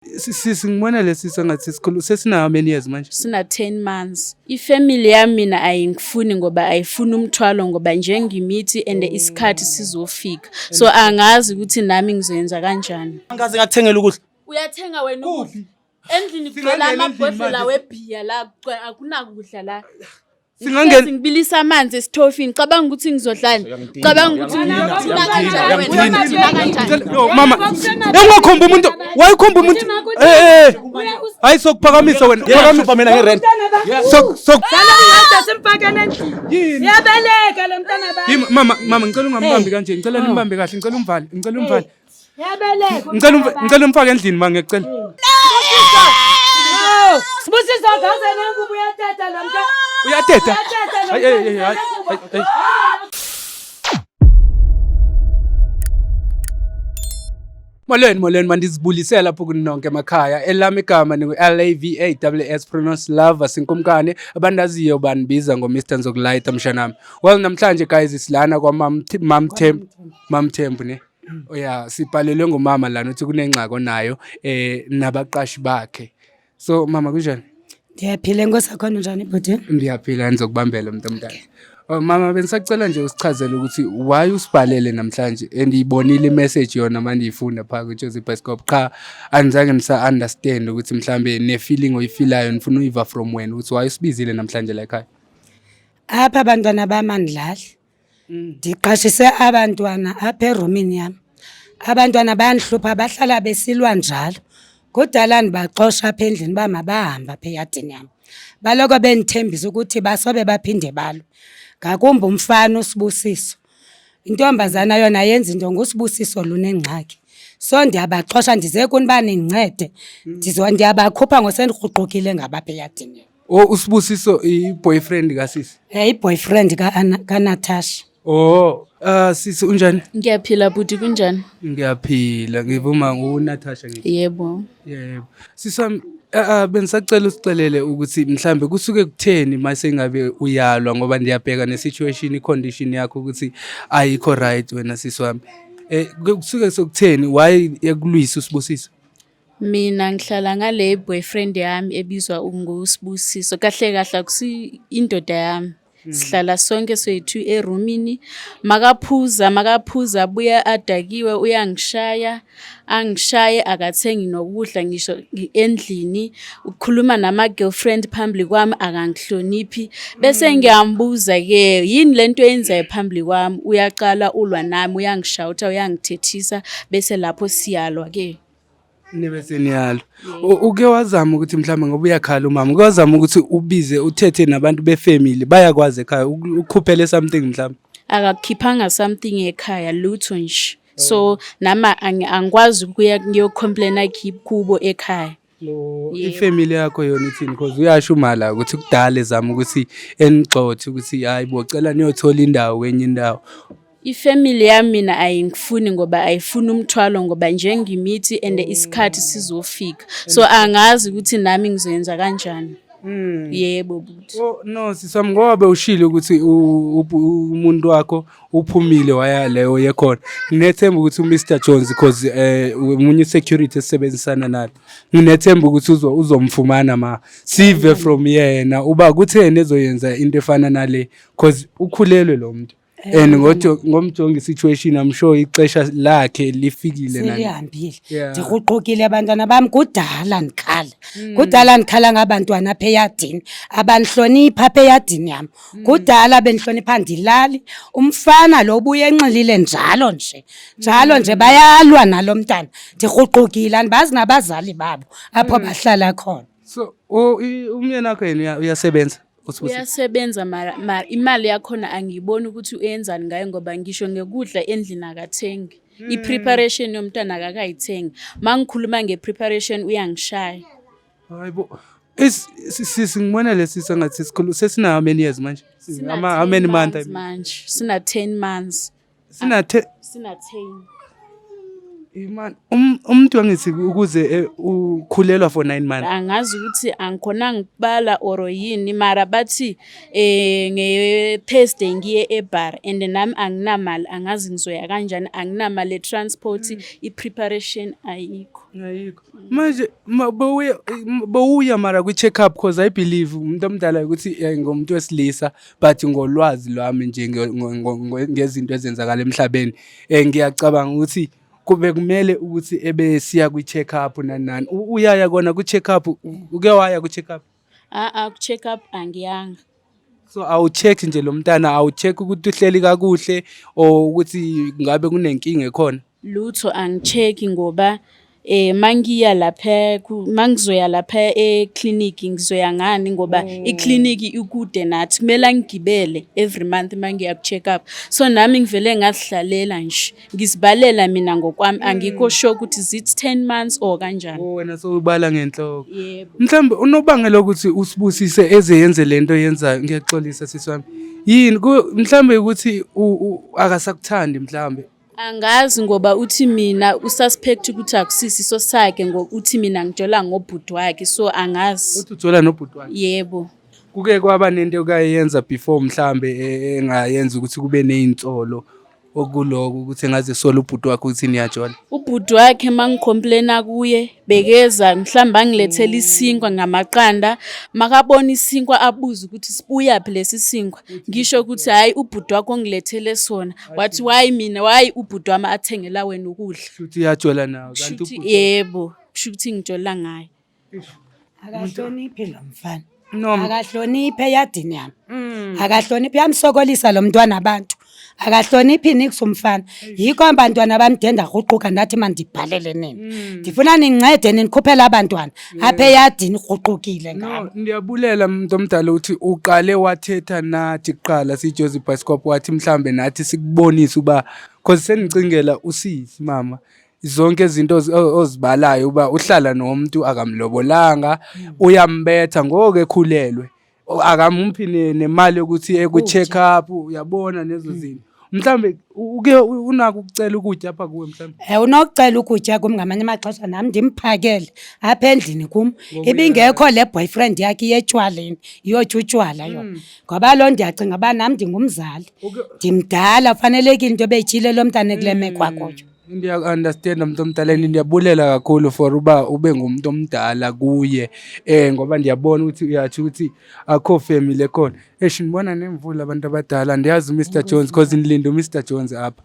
Sisi ngibona lesi sengathi sikhulu sesina how many years manje? Sina 10 months. Ifamily yami mina ayingifuni ngoba ayifuni umthwalo ngoba njengimithi and isikhathi sizofika. So angazi ukuthi nami ngizoyenza kanjani. Angikaze ngakuthengela ukudla. Uyathenga wena ukudla. Endlini kugcwele Singangena endlini amabhodlela manje. webhiya la akunakudla la. Singangena Ngihlezi ngibilisa amanzi esitofini. Cabanga ukuthi ngizodlani. Cabanga ukuthi ngithula kanjani wena. Ngithula kanjani. No mama. Engakhomba umuntu. Wayikhomba umuntu. Eh eh. Hayi sokuphakamisa wena. Phakamisa mina ngerent. Sok sok. Simfakele endlini. Yini? Uyabeleka lo mntana ba. Yimi mama mama ngicela ungambambi kanje. Ngicela nimbambe kahle. Ngicela umvale. Ngicela umvale. Uyabeleka. Ngicela ngicela umfake endlini ma ngiyacela. Sibusiso gaze nengubo uyateta lo mntana. Uyateta. Uyateta lo Hayi hayi mntana. hayi. Molweni molweni mandizibulisela lapho kunonke emakhaya. Elami igama ningu L A V A W S pronounce love sinkumkane abandaziyo bandibiza ngo Mr Nzokulayita mshanami. Well namhlanje guys silana kwa Mam Mam Thembu Mam Thembu ne. Oh yeah, sibhalelwe ngumama lana uthi kunengxaki onayo nabaqashi bakhe. So mama kunjani? Ndiyaphila enkosi akhona njani bhuti? Ndiyaphila ngizokubambela umuntu omdala. Oh, mama bengisacela nje usichazele ukuthi why usibhalele namhlanje and ngiyibonile imessage yona manje ngiyifunda pha ku Jozi Bioscope cha anizange ngisa understand ukuthi mhlambe ne feeling oyifilayo nifuna uyiva from wena ukuthi why usibizile namhlanje la ekhaya. Apha abantwana bam andidlali. Ndiqashise abantwana apha erumini yam. Abantwana bayandihlupha bahlala besilwa njalo. Kudala ndibaxosha apha endlini uba mabahambe apha eyadini yam. Baloko bendithembisa ukuthi basobe baphinde balwe. Ngakumbi umfana uSibusiso. Intombazana yona yenza into nguSibusiso lunengxaki. So ndiyabaxosha ndize kuni uba nindincede. Ndiyabakhupha ngosendikruqukile ngabo apha eyadini yam. Oh uSibusiso i-boyfriend kasisi. I-boyfriend kaNatasha. Oh, sisi unjani? Ngiyaphila bhuti kunjani? Ngiyaphila, ngivuma nguNatasha ngithi. Yebo. Yebo. Sisi wami bengisacela usicelele ukuthi mhlambe kusuke kutheni mase ngabe uyalwa ngoba ndiyabheka ne-situation i-condition yakho ukuthi ayikho right wena sisi wami. Kusuke sekutheni why ekulwisa uSibusiso? Mina ngihlala ngale boyfriend yami ebizwa nguSibusiso. Kahle kahle akusi indoda yami. Sihlala sonke soyi-two erumini. Makaphuza makaphuza abuye adakiwe uyangishaya, angishaye akathengi nokudla ngisho endlini. Ukhuluma nama-girlfriend phambili kwami akangihloniphi. Bese ngiyambuza-ke yini lento oyenzayo phambili kwami? Uyaqala ulwa nami, uyangishawutha, uyangithethisa bese lapho siyalwa-ke. Nibe seniyalwa. Uke wazama ukuthi mhlawumbe ngoba uyakhala umama, uke wazama ukuthi ubize uthethe nabantu befamily bayakwazi ekhaya ukukhuphele something mhlawumbe. Akakhiphanga something ekhaya lutho nje. So nami angikwazi ukuya ngiyocomplaina kubo ekhaya. No, ifamily yakho yona ithini because uyasho umala ukuthi kudala ezama ukuthi enigxothe ukuthi hayi bo cela niyothola indawo kwenye indawo. Ifamily yami mina ayingifuni ngoba ayifuni umthwalo ngoba njengimithi and isikhathi sizofika. So angazi ukuthi nami ngizoyenza kanjani. Yebo bhuti. Oh no sisami ngoba bewushilo ukuthi umuntu wakho uphumile waya leyo yekhona. Nginethemba ukuthi uMr Jones because umunye security esebenzisana naye. Nginethemba ukuthi uzomfumana ma sive from yena uba kutheni ezoyenza into efana nale because ukhulelwe lo muntu. And ngomjonga i-situation I'm sure ixesha lakhe lifikile nani. Selihambile. Ndikruqukile abantwana bam kudala ndikhala. Kudala ndikhala ngabantwana apha eyadini. Abandihlonipha apha eyadini yam. Kudala bendihlonipha ndilali. Umfana lo ubuye enxilile njalo nje. Njalo nje bayalwa nalo mntana. Ndikruqukile andibazi nabazali babo apho bahlala khona. So umyeni wakho yena uyasebenza? Uyasebenza mara imali yakhona angiyiboni ukuthi uyenzani ngayo ngoba ngisho ngekudla endlini akathengi. I-preparation yomntwana akakayithengi. Ma ngikhuluma nge-preparation uyangishaya. Hayibo. Sisi ngibona lesi sengathi sikhulu sesina how many years manje? How many months? Manje sina 10 months. Sina Sina 10. Iman umuntu angithi ukuze ukhulelwa for 9 months. Angazi ukuthi angikhonanga ukubala or yini, mara bathi nge-Thursday ngiye ebar and nami anginamali, angazi ngizoya kanjani, anginamali e-transport, i-preparation ayikho. Ayikho. Manje bowuya mara kwi-check up, because I believe umuntu omdala ukuthi ngomuntu wesilisa, but ngolwazi lwami nje ngezinto ezenzakala emhlabeni, ngiyacabanga ukuthi kube kumele ukuthi ebesiya kwi-check up nani nani. Uyaya kona kwi-check up? Uke waya kwi-check up? A-a, ku-check up angiyanga. So awu-check nje lo mntana, awu-check ukuthi uhleli kakuhle or ukuthi ngabe kunenkinga ekhona? Lutho, angi-check-i ngoba mangiya lapha mangizoya lapha e-clinic ngizoya ngani, ngoba i-clinic ikude nathi, kumele ngigibele every month mangiya ku-check up. So nami ngivele ngazihlalela nje, ngizibalela mina ngokwami, angikho sure ukuthi is it 10 months or kanjani. Oh, wena sowubala ngenhloko. Yebo. Mhlawumbe unobangela ukuthi uSibusise eze yenze lento yenzayo, ngiyaxolisa sisi wami. Yini mhlawumbe ukuthi akasakuthandi mhlawumbe? Angazi, ngoba uthi mina ususpect ukuthi akusisiso sakhe, uthi mina ngijola ngobhuti wakhe, so angazi. Uthi uthola nobhuti wakhe. Yebo. Kuke kwaba nento okayenza before mhlambe engayenza ukuthi kube neyinsolo okuloko ukuthi engaze sola ubhuti wakhe ukuthi niyajola? Ubhuti wakhe mangicomplaina kuye bekeza mhlawumbe angilethele isinkwa ngamaqanda, makabona isinkwa abuze ukuthi sibuyaphi lesi sinkwa, ngisho ukuthi hhayi, ubhuti wakho ongilethele sona, wathi why mina, why ubhuti wami athengela wena ukudla. Shuthi uyajola nawe kanti Kushuthi ubhuti. Yebo, kusho ukuthi ngijola ngaye. Akahloniphi lo mfana. No. Akahloniphi eyadini yami, akahloniphi, uyamsokolisa lo mntwana abantu, akahloniphi niks umfana. Yikho bantwana bam de ndakruquka ndathi mandibhalele nini, ndifuna nindincede nindikhuphele abantwana apha eyadini, kruqukile ngabo. No, ndiyabulela umuntu omdala ukuthi uqale wathetha nathi kuqala siyiJozi Bioscope, wathi mhlambe nathi sikubonise uba cause sengicingela usisi mama zonke izinto ozibalayo uba uhlala nomuntu akamlobolanga, uyambetha ngoku ekhulelwe, akamuphi nemali yokuthi eku-check up, uyabona nezo zinto. Mhlambe uke unako ukucela ukutya apha kuwe mhlambe? Unokucela ukutya kum ngamanye amaxesha, nam ndimphakele apha endlini kum. Ibingekho le boyfriend yakhe iye etywaleni, iyotya utywala yona. Ngoba loo ndiyacinga uba nam ndingumzali, ndimdala, fanelekile into ebeyityile lo mntana ekule meko akuyo. Ndiyaku-understanda mntu omdala and ndiyabulela kakhulu for uba ube ngumuntu omdala kuye, ngoba ndiyabona ukuthi uyatsho ukuthi akho family ekhona. Eish, ngibona nemvula abantu abadala, ndiyazi uMr Jones cause nilinde uMr Jones apha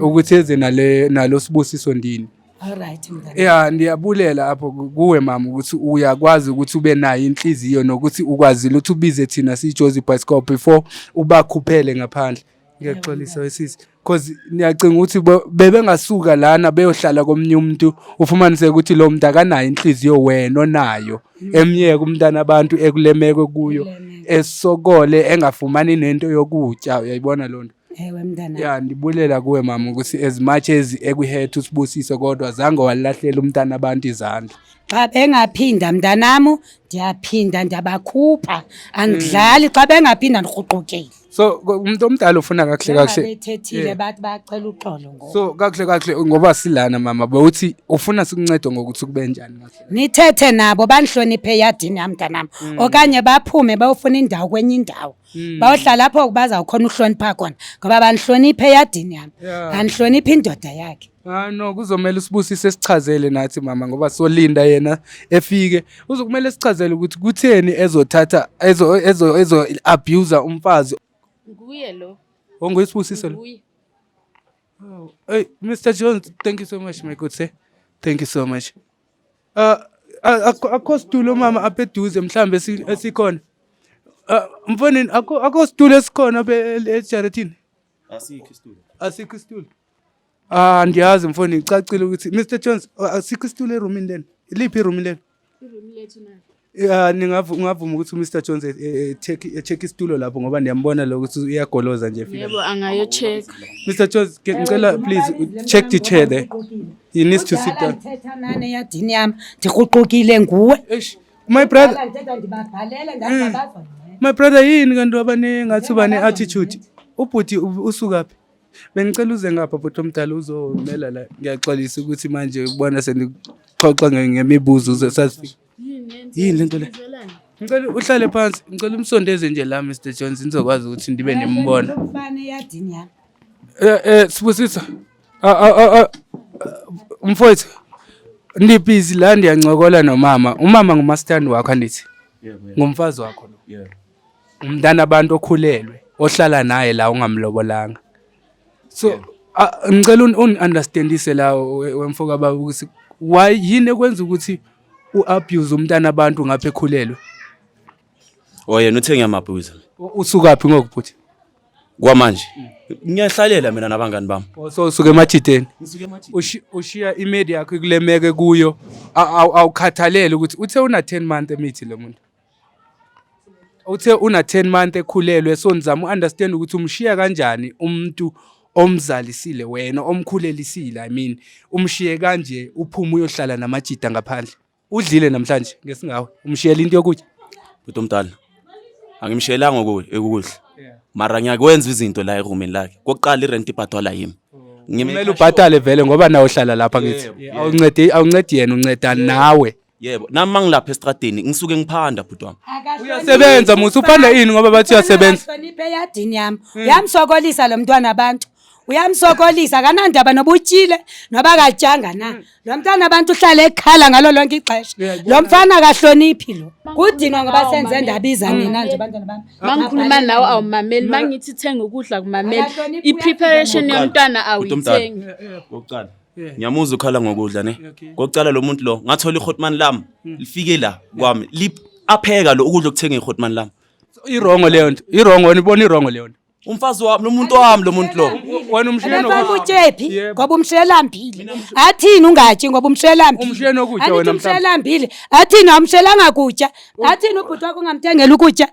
ukuthi eze nale nalo Sibusiso ndini. Alright mntana. Yeah, ndiyabulela apho kuwe mama ukuthi uyakwazi ukuthi ube nayo inhliziyo nokuthi ukwazile ukuthi ubize thina siyiJozi Bioscope before ubakhuphele ngaphandle. Ngiyaxolisa wesisi cause niyacinga ukuthi bebengasuka lana beyohlala komnye umuntu, ufumanise ukuthi lo muntu akanayo inhliziyo wena onayo, emyeke umntana abantu ekulemeko kuyo, esokole engafumani nento yokutya, uyayibona loo nto. Ewe mntana. Ya, ndibulela kuwe mama ukuthi as much as ekuhethe uSibusiso kodwa zange walahlela umntana abantu izandla. Xa bengaphinda mntanamu, ndiyaphinda ndiyabakhupha, andidlali, xa bengaphinda ndikruqukile. So umuntu omdala ufuna kakuhle kakuhle. Bethethile bathi bacela uxolo ngoku. So kakuhle kakuhle ngoba silana mama, bewuthi ufuna sikuncede ngokuthi kube njani kahle? Nithethe nabo bandihloniphe eyadini yam mntanam, okanye baphume bayofuna indawo kwenye indawo, bayohlala apho bazawukhona uhlonipha khona, ngoba bandihloniphe eyadini yam, andihloniphi indoda yakhe. Ah no, kuzomela uSibusise sichazele nathi mama, ngoba solinda yena efike, uzokumele sichazele ukuthi kutheni ezothatha ezo abuse umfazi. Nguye lo. OnguyiSibusiso lo? Nguye. Oh, hey Mr Jones, thank you so much, my good sir, thank you so much. Akho situlo mama apha eduze mhlambe esikhona? Mfonini, akho situlo esikhona apha ejaretini? Asikho isitulo. Asikho isitulo. Ah, ndiyazi mfoni, icacile ukuthi Mr Jones, asikho isitulo erumini lena. Iliphi irumi lena? Iroom lethu nalo. Ya, ungavuma ukuthi uMr Jones check isitulo lapho, ngoba ndiyambona lo ukuthi uyagoloza nje efika. Yebo, angayo-check. Mr Jones, ngicela please check the chair there. He needs to sit down. Ndithetha nani eyadini yam, ndikruqukile nguwe. Eish, my brother, Ndithetha ndibabhalele ndathi bazonceda. My brother, yini kanti wabane ngathi uba ne-attitude? Ubhuti usukaphi? Bengicela uze ngapha bhuti omdala uzomela la. Ngiyaxolisa ukuthi manje ubona sendixoxa ngemibuzo uze sasifika. Yini lento le? Ngicela uhlale phansi, ngicela umsondeze nje la Mr Jones nizokwazi ukuthi ndibe nimbona. Umfana eyadini yami. Sibusiso. Mfowethu ndibhizi la ndiyancokola nomama. Umama ngumastandi wakho andithi? Ngumfazi wakho lo. Yebo. Umntana abantu okhulelwe ohlala naye la ungamlobolanga. So ngicela ungi-understandise la wemfoka baba ukuthi why yini ekwenza ukuthi u-abuse umntana abantu ngapha ekhulelwe. Oh yena uthe ngiyamabhuza. Usukaphi ngoku bhuti? Kwamanje ngiyahlalela mina nabangani bami. Oh, so usuke emajiteni. Ushiya imedi yakho kulemeke kuyo awukhathalele ukuthi uthe una 10 month emithi lo muntu. Uthe una 10 month ekhulelwe so nizama u-understand ukuthi umshiya kanjani umuntu omzalisile wena omkhulelisile, I mean umshiye kanje uphume uyohlala namajita ngaphandle. Udlile namhlanje ngesingawe umshiyela into yokutya. Bhuti omdala. Angimshiyelanga ukudla. Mara ngiyakwenza izinto la erumini lakhe. Kokuqala irent ibhadalwa yimi. Kumele ubhadale vele ngoba nawe uhlala lapha ngithi. Awuncedi awuncedi yena unceda nawe. Yebo, nami mangilapha estradini ngisuke ngiphanda bhuti wami. Uyasebenza musa uphanda ini ngoba bathi uyasebenza. Hloniphe eyadini yami. Uyamsokolisa lo mntwana abantu. Uyamsokolisa akanandaba noba utyile noba akatyanga na. Lo mntwana abantu uhlala ekhala ngalo lonke ixesha. Lo mfana akahloniphi lo. Kudinwa ngoba senze ndabiza nina nje bantwana bami. Mangikhuluma nawe awumameli, mangithi thenga ukudla kumameli. Akahloniphi, I-preparation yomntwana Bhuti omdala. awuyithengi. Kokuqala. Ngiyamuzwa ukhala ngokudla ne. Kokuqala lo muntu lo ngathola ihotman lami lifike la kwami. Lip apheka lo ukudla okuthenga ihotman lami. Irongo leyo nto. Irongo wena ubona irongo leyo nto. Umfazi wami lo muntu wami lo muntu lo. Wena umshiye Ebefana nokudla. utyephi Yebo. ngoba umshelambile. Athini ungatyi ngoba umshelambile. Umshiye nokutya Andithi wena mhlawumbe. umshelambile. Athini awumshelanga kutya. Athini ubhuti wakho ungamthengela ukutya.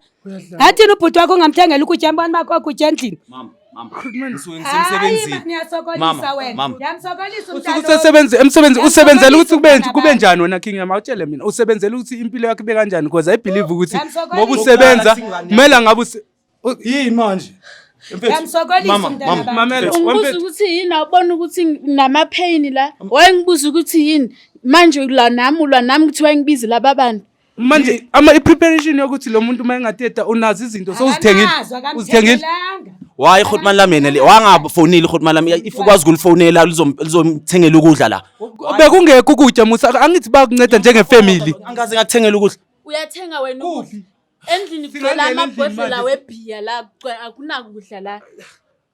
Athini ubhuti wakho ungamthengela ukutya mbona bakho kutya endlini. Mama, mama. Ngisuke Hayi ngisemsebenzini. man, uyasokolisa Mama, wena. mama. Uyamsokolisa Usuke umntana. usesebenze emsebenzi usebenzela ukuthi kube Uyamsokolisa kube njani wena King yami awutshele mina usebenzela ukuthi impilo yakho ibe kanjani because I believe ukuthi Uyamsokolisa. ngoba usebenza kumele ngabe Yini manje? Uyamsokolisa Mama, umntana mama. abantu. Mamela Ungibuza wemfethu ukuthi yini awubona ukuthi nginama-pain la. Wayengibuza ukuthi yini manje ulwa nami ulwa nami ukuthi wayengibizi laba bantu. Manje ama i-preparation yokuthi lo muntu uma engateta unazo izinto sowuzithengile Akanazo, uzithengile. akamthengelanga. Why ihotman lami yena le wangafonile ihotman lami if ukwazi ukulifonela lizomthengela ukudla la. Bekungekho ukutya musa angithi bakunceda njengefamily. Angaze ngakuthengela ukudla. Uyathenga wena ukudla. Endlini kugcwele Singangena endlini amabhodlela manje. webhiya la akunakudla la.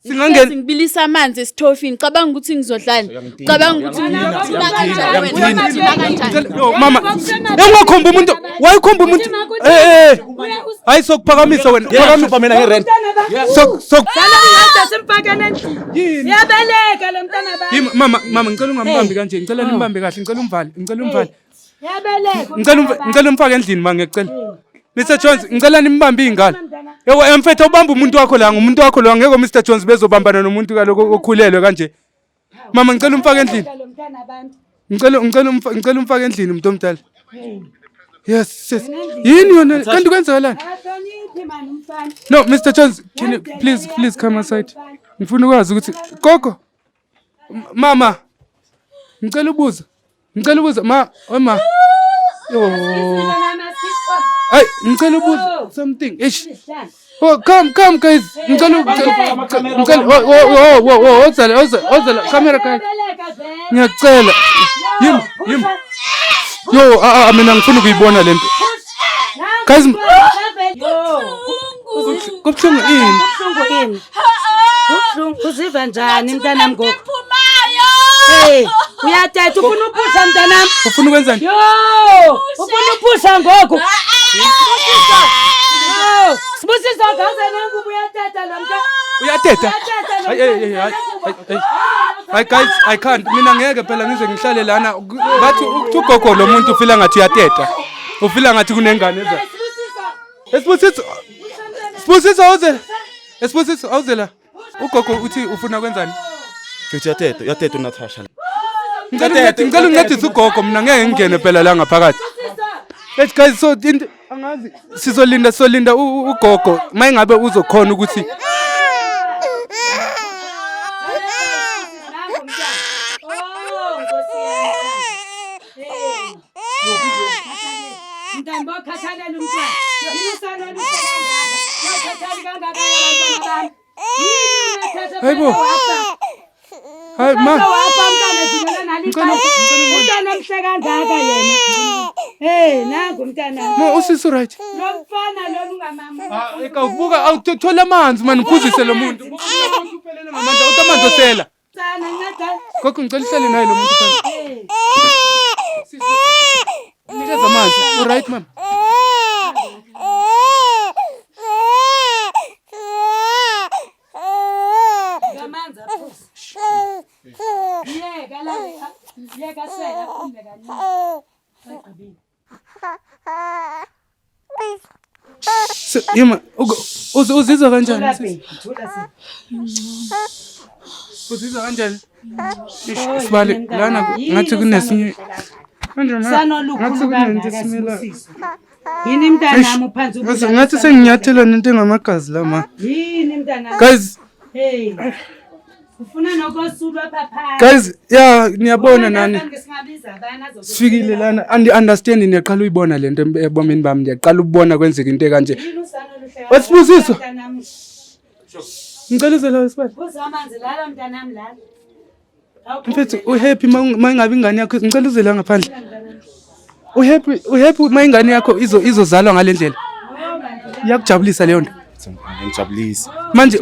Singangena Ngibilisa amanzi esitofini cabanga ukuthi ngizodlani. Cabanga ukuthi ngithula kanjani wena ngithula kanjani. Yo mama engakhomba umuntu wayikhomba umuntu eh eh hayi sokuphakamisa wena phakamisa mina ngerent. sok sok Sala nceda simfakele endlini. Yini? Uyabeleka lo mntana abantu. Yimi, mama mama ngicela ungambambi kanje ngicela nimbambe kahle ngicela umvale ngicela umvale Uyabeleka. ngicela ngicela umfake endlini ma ngiyacela Mr Jones ngicela nimbambe ingalo. Yebo mfethu ubamba umuntu wakho la ngumuntu wakho lo angeke Mr Jones bezobambana nomuntu kaloko okhulelwe kanje. Mama ngicela umfake endlini. Lo mntana abantu. Ngicela ngicela ngicela umfake endlini umuntu omdala. Yes yes. Yini yona kanti kwenzakalani? Akahloniphi man umfana. No Mr Jones can you please please come aside. Ngifuna ukwazi ukuthi gogo mama ngicela ubuza ngicela ubuza ma oma yo Ay ngicela ubuza something ish Oh come come guys ngicela ngicela oh oh oh oh ozala ozala camera guys ngiyacela yim yim yo a mina ngifuna ukuyibona lento guys kubuhlungu ini Kubuhlungu ini? Kubuhlungu uziva njani mntanami ngoku? Phumayo. Hey, uyathetha ufuna uphusha mntanami. Ufuna ukwenzani? Yo, ufuna uphusha ngoku. Yo, Sibusiso gaze nengubo uyathetha lo mntana. Uyathetha? Uyathetha lo Hayi hayi hayi hayi. Hayi guys, I can't. Mina ngeke phela ngize ngihlale lana. Bathi ukuthi ugogo lo muntu ufila ngathi uyateta. Ufila ngathi kunengane eza. Esibusiso. Sibusiso awuzela. Esibusiso awuzela. Ugogo uthi ufuna kwenzani? Mfethu uyateta, uyateta uNatasha. Ngicela ungincedise ugogo mina ngeke ngingene phela la ngaphakathi. Hey guys, so into angazi sizolinda sizolinda ugogo mayingabe uzokhona ukuthi Mntana bokhathalela umntwana. Yini usana oluhle kangaka? Bokhathali kangaka abantwana bami. Yini unathatha Hayibo. wafa? Hayi ma. Wafa umntwana edlulela nalo Ngicela- iqhaza. ngicela- Umntwana omhle kangaka yena. Hey, nangu umntana. Ma usisi right. Lo mfana lo ungamama. Ah, eka ubuka awuthola amanzi man uphuzise lo muntu. Buka lo muntu uphelele ngamandla uthi amanzi osela. Sana nceda. Gogo ngicela uhlale naye lo muntu phansi. Hey. Sisi. Nikeza amanzi. U right mama? Ngamanzi aphuza. Yeka la. Yeka sela aphume kancane. Sagqibile. Yima uzizwa kanjani? Thula sisi? baby, thula sisi. Uzizwa kanjani? Ish, Sibali lana ngathi kunesinye manje ma- Sana olukhulu ngathi kunento kangaka esimila. Sibusiso. Yini mntanami uphansi Ngathi ngathi senginyathela nento engamagazi la ma. Yini mntanami? Guys, Hey. Ufuna nokosulwa apha phansi. guys, yeah, niyabona nani. Singabiza abana azobe- Sifikile lana and understand niyaqala uyibona lento ebomini bami ndiyaqala ukubona kwenzeka into ekanje. Yini usana oluhle Wesibusiso. Mntanami. Ngicela uze la sibali. Phuza amanzi lala mntanami lala. Mfethu uhappy uma ingabe ingane yakho ngicela uze la ngaphandle. Uhappy uhappy uma ingane yakho izozalwa ngale ndlela. Iyakujabulisa leyo nto. Ngijabulisa. Manje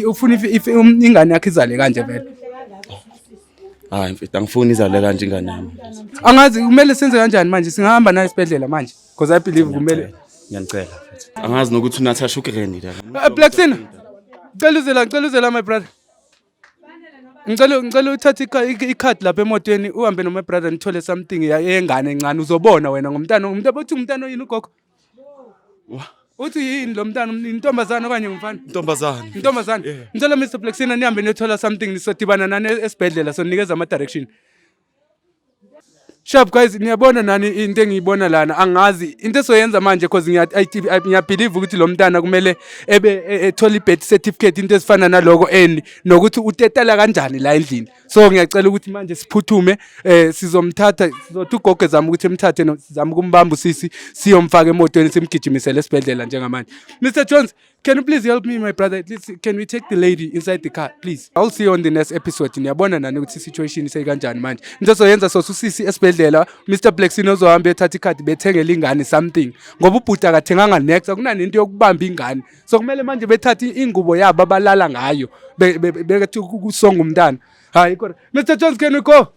ufuna if ingane yakho izale kanje vele. Hayi mfethu angifuni izale kanje ingane yami. Angazi kumele senze kanjani manje singahamba naye esibhedlela manje because I believe kumele Ngiyanicela mfethu. Angazi nokuthi uNatasha ugrand la. Blacksina. Ngicela uze la, ngicela uze la my brother. Ngicela uthathe ikhadi lapha emotweni uhambe no my brother nithole something yengane encane uzobona wena ngomntana umuntu uthi umntana oyini ugogo. Uthi yini lo mntana intombazana okanye ngumfana? Ntombazane. Intombazana. Ngicela Mr Blacksina nihambe niyothola something nisodibana nani esibhedlela sonikeza ama direction. Sharp guys, niyabona nani into engiyibona lana angazi into esoyenza manje because ngiyabelieve ukuthi lo mntana kumele ebe ethola i-birth certificate into ezifana naloko and nokuthi utetela kanjani la endlini. So ngiyacela ukuthi manje siphuthume sizomthatha sizothi ugogo ezama ukuthi emthathe sizama ukumbamba usisi siyomfaka emotweni simgijimisele esibhedlela njengamanje. Mr Jones, can you please help me, my brother? At least, can we take the lady inside the car, please? I'll see you on the next episode. Niyabona nani ukuthi situation isekanjani manje. Into ezoyenza sosa usisi esibhedlela, Mr Blacksino ozohamba ethatha ikhadi bethengele ingane something. Ngoba ubhuti akathenganga next, akunani into yokubamba ingane. So kumele manje bethathe ingubo yabo abalala ngayo. Bethi kusonga umntana. Hayi kodwa. Mr Jones, can we go?